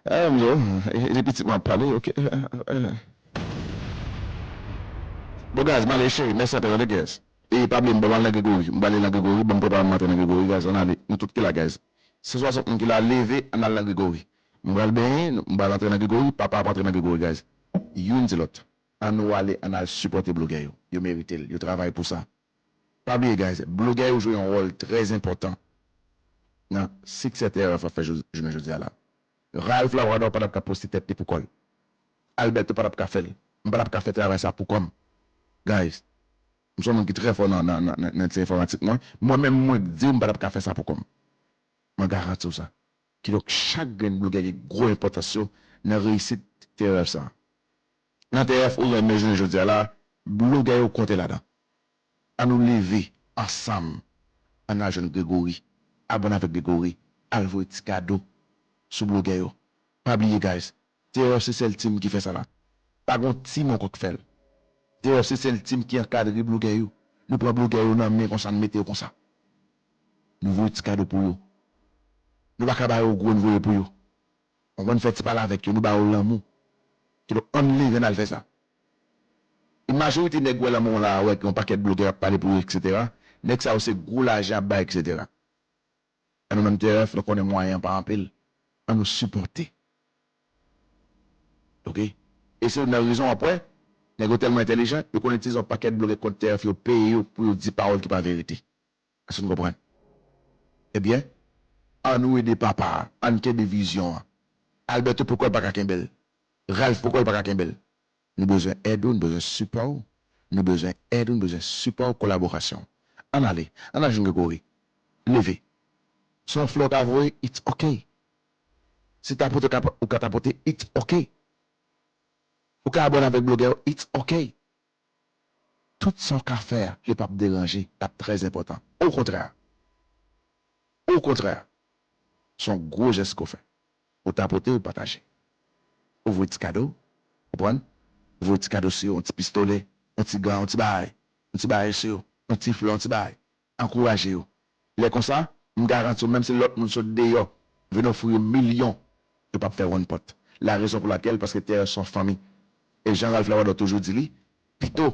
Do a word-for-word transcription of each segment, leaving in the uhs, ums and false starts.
Ah, m di w, e, e pitit mwen ap pale, ok. Bon, guys, m ale, cheri, mèsi anpil, tande, guys. E pa bliye, m pral nan Gregory, m pral nan Gregory, ban m prepare m antre nan Gregory, guys, ann ale, nou tout ki la, guys. San swasant moun ki la, leve, ann al nan Gregory. M pral benyen, m pral antre nan Gregory, papa ap antre nan Gregory, guys. Youn di lòt, ann nou ale, ann al sipòte blogè yo. Yo merite l, yo travay pou sa. Pa bliye, guys, blogè yo jwe yon wòl trè enpòtan nan siksè T R F ap fè jou-, jounen jodi a la. Ralph Labrador pa t ap ka poste tèt li pou kò l. Alberto pa t ap ka fè l. M pa t ap ka fè travay sa pou kò m. Guys, m se yon moun ki trè fò nan, nan, nan, nan, nan ti enfòmatik mwen. Mwen menm, mwen di w m pa t ap ka fè sa pou kò m. Mwen garanti w sa. Kidonk, chak grenn blogè gen gwo enpòtans yo nan reyisit T R F sa. Nan T R F ou renmen jounen jodi a la, blogè yo konte ladan. Ann nou leve ansanm. Ann al jwenn Gregory. Abòne avèk Gregory. Al voye ti kado sou blogè yo. Pa bliye, guys, T R F se sèl team ki fè sa la. Pa gon team ankò k fè l. T R F se sèl team ki ankadre blogè yo. Nou pran blogè yo nan men konsa, n mete yo konsa. Nou voye ti kado pou yo. Nou pa ka ba yo gwo, n voye pou yo. Konprann, fè ti pale avèk yo, nou ba yo lanmou. Kidonk, ann leve, ann al fè sa. E majorite nèg wè lanmou la, wè gen yon pakèt blogè ap pale pou yo, etsetera. Nèg sa yo se gwo lajan ap bay, etsetera. E nou menm T R F, nou konnen mwayen an pa anpil. Ann nou sipòte. Ok? E se youn nan rezon w ap wè, nèg yo tèlman entèlijan, yo konn itilize yon pakèt blogè kont T R F, yo peye yo pou yo di pawòl ki pa verite. Èske n konprann? Ebyen, ann nou ede papa a, ann kenbe vizyon an. Alberto, poukò l pa ka kenbe l? Ralph, poukò l pa ka kenbe l? Nou bezwen èd ou, nou bezwen sipò w. Nou bezwen èd ou, nou bezwen sipò w, kolaborasyon w. Ann ale, ann al jwenn Gregory. Leve. Se yon flè w ka voye, it's ok. Se tapote w ka, ou ka tapote, it's ok. Ou ka abòne avèk blogè yo, it's ok. Tout sa w ka fè a, li p ap deranje, l ap trè enpòtan. Okontrè, okontrè, se yon gwo jès ke w fè. Ou tapote, ou pataje. Ou voye ti kado, konprann? Ou voye ti kado sou yo, yon ti pistolè, yon ti gan, yon ti bagay, yon ti bagay sou yo, yon ti flè, yon ti bagay. Ankouraje yo. Lè konsa, m garanti w, menm si lòt moun sot deyò vin ofri yo milyon, yo p ap fè wonn pòt. La raison pour laquelle, paske T R F se yon fanmi. E jan Ralph Labrador toujou di li, pito,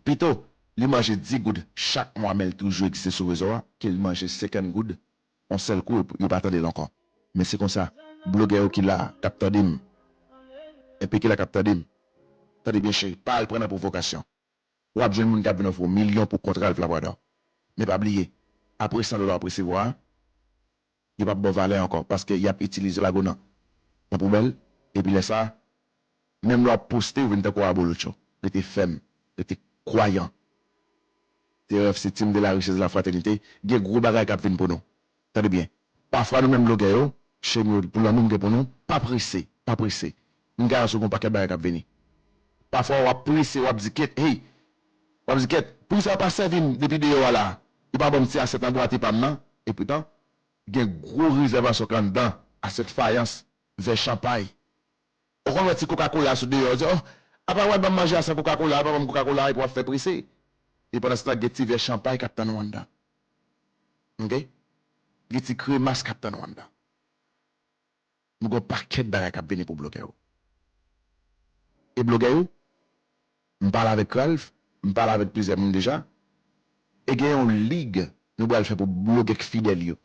pito li manje dis goud chak mwa, men l toujou egziste sou rezo a, ke l manje senkant goud yon sèl kou, yo pa tande l ankò. Men se konsa, blogè yo ki la, k ap tande m, epi ki la k ap tande m, tande byen cheri, pa al pran nan pwovokasyon. W ap jwenn moun k ap vin ofri w milyon pou kont Ralph Labrador. Men pa bliye, apre san dola w ap resevwa a, yo p ap ba w valè ankò, paske y ap itilize w lage w nan, nan poubèl, epi lè sa a, menm lè w ap poste, ou vin tankou abolotcho. Rete fèm, rete kwayan. T R F se team de la richesse, de la fraternité, gen gwo bagay k ap vin pou nou. Tande byen. Pafwa nou menm blogè yo, cheri m yo, pou lanmou m gen pou nou, pa prese, pa prese. M garanti w gen yon pakèt bagay k ap vini. Pafwa w ap prese, w ap di kèt, hey, w ap di kèt, poukisa yo pa sèvi m depi deyò a la? Yo pa ban m ti asyèt anbwate pa m nan? Epitan, gen gwo rezèvasyon k anndan, asyèt fayans, vè chanpay. Ou konn wè ti Coca-Cola sou deyò, yo di, oh, apa w al ban m manje a san Coca-Cola, apa ban m Coca-Cola, epi w ap fè prese. E pandan se tan, gen ti vè chanpay k ap tann ou anndan. Ok? Gen ti kremas k ap tann ou anndan. M gen yon pakèt bagay k ap vini pou blogè yo. E blogè yo, m pale avèk Ralph, m pale avèk plizyè moun deja, e gen yon lig nou pral fè pou blogè k fidèl yo.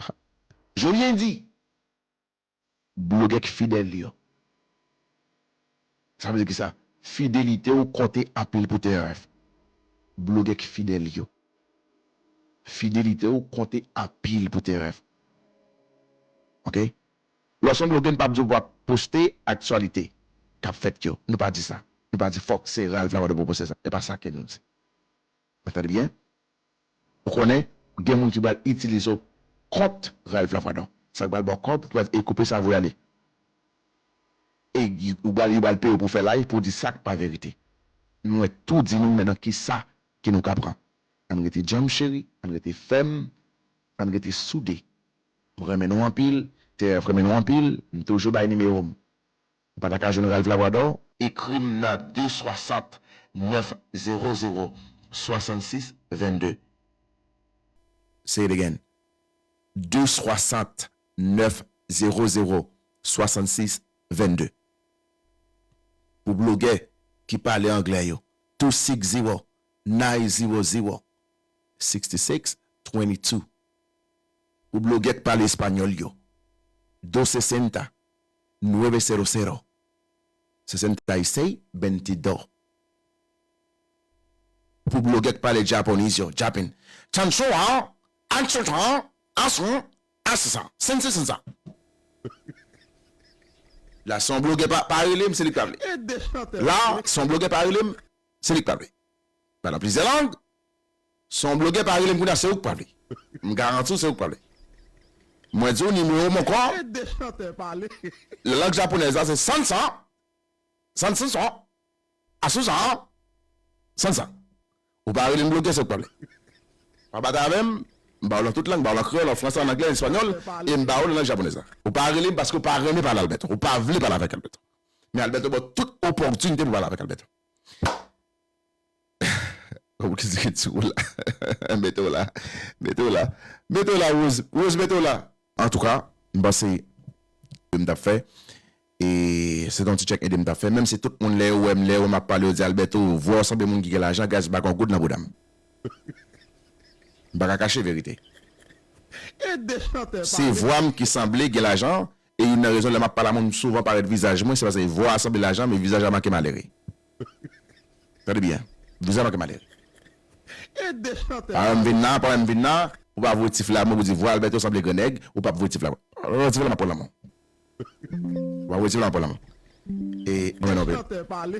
Jolien di, blogè k fidèl yo. Sa vle di kisa? Fidelite w konte anpil pou T R F. Blogè k fidèl yo. Fidelite w konte anpil pou T R F. Ok? Lè w se yon blogè, n p ap di w pou w ap poste aktyalite k ap fèt yo. Nou pa di sa. Nou pa di fòk se Ralph Labrador pou poste sa. E pa sa ke nou di. Mwen tande byen? Ou konnen, gen moun ki pral itilize w kont Ralph Lafadon. Sa k pral ba w kòb, ki pral e koupe sa voye ale. E y-, ou pral, yo pral peye w pou w fè live, pou w di sa k pa verite. Mwen tou di nou, men nan kisa ke nou ka pran. Ann rete djanm cheri, ann rete fèm, ann rete soude. M renmen nou anpil, T R F renmen nou anpil, m toujou bay nimewo m. Ou pa ta ka jwenn Ralph Labrador? Ekri m nan de swasant nèf zewo zewo swasannsis vennde. Say it again. De swasant nèf zewo zewo swasannsis vennde. Pou blogè ki pale anglè yo, two six zero, nine zero zero, six six twenty two. Pou blogè k pale espanyòl yo, dos sesenta, nueve cero cero, sesenta y seis veintidós. Pou blogè k pale Japanese yo, Japan, Chanchou an, Anchou an, Asun, Asusan, Sensi Sensa. La, si yon blogè pa, pa rele m, se li k pa vle. La, si yon blogè pa rele m, se li k pa vle. Pale plizyè lang, si yon blogè pa rele m kounye a, se ou k pa vle. M garanti w, se ou k pa vle. Mwen di w nimewo m ankò. Lang japonèz la, se sansan, sansanson, asusan, sansan. Ou pa rele m blogè, se ou k pa vle. Pa batay avè m, m ba w nan tout lang, m ba w nan kreyòl, an fransè, an anglè, an espanyòl, e m ba w nan lang japonèz la. Ou pa rele m paske ou pa renmen pale Alberto. Ou pa vle pale avèk Alberto. Men Alberto ba w tout opòtinite pou pale avèk Alberto. Ou ki di ki di w la. Mete w la. Mete w la. Mete w la, Rose. Rose, mete w la. Antouka, m panse ke m t ap fè. E se t yon ti check ede m t ap fè. Menm si tout moun lè yo wè m, lè yo wè m ap pale, yo di, Alberto, vwa w sanble moun ki gen lajan, guys, m pa gen yon goud nan bouda m. M pa ka kache verite. Se vwa m ki sanble gen lajan, e youn nan rezon lè m ap pale a moun, m souvan parèt vizaj mwen, se paske vwa a sanble lajan, men vizaj la make malere. Tande byen, vizaj la make malere. Parèy m vin la, parèy m vin la, ou pa voye tifle a mwen pou di vwa Alberto sanble gran nèg, ou p ap voye tifle a mwen. Voye tifle a m ap pran lanmò. Ou pa voye tifle a m ap pran lanmò. E, mwen non,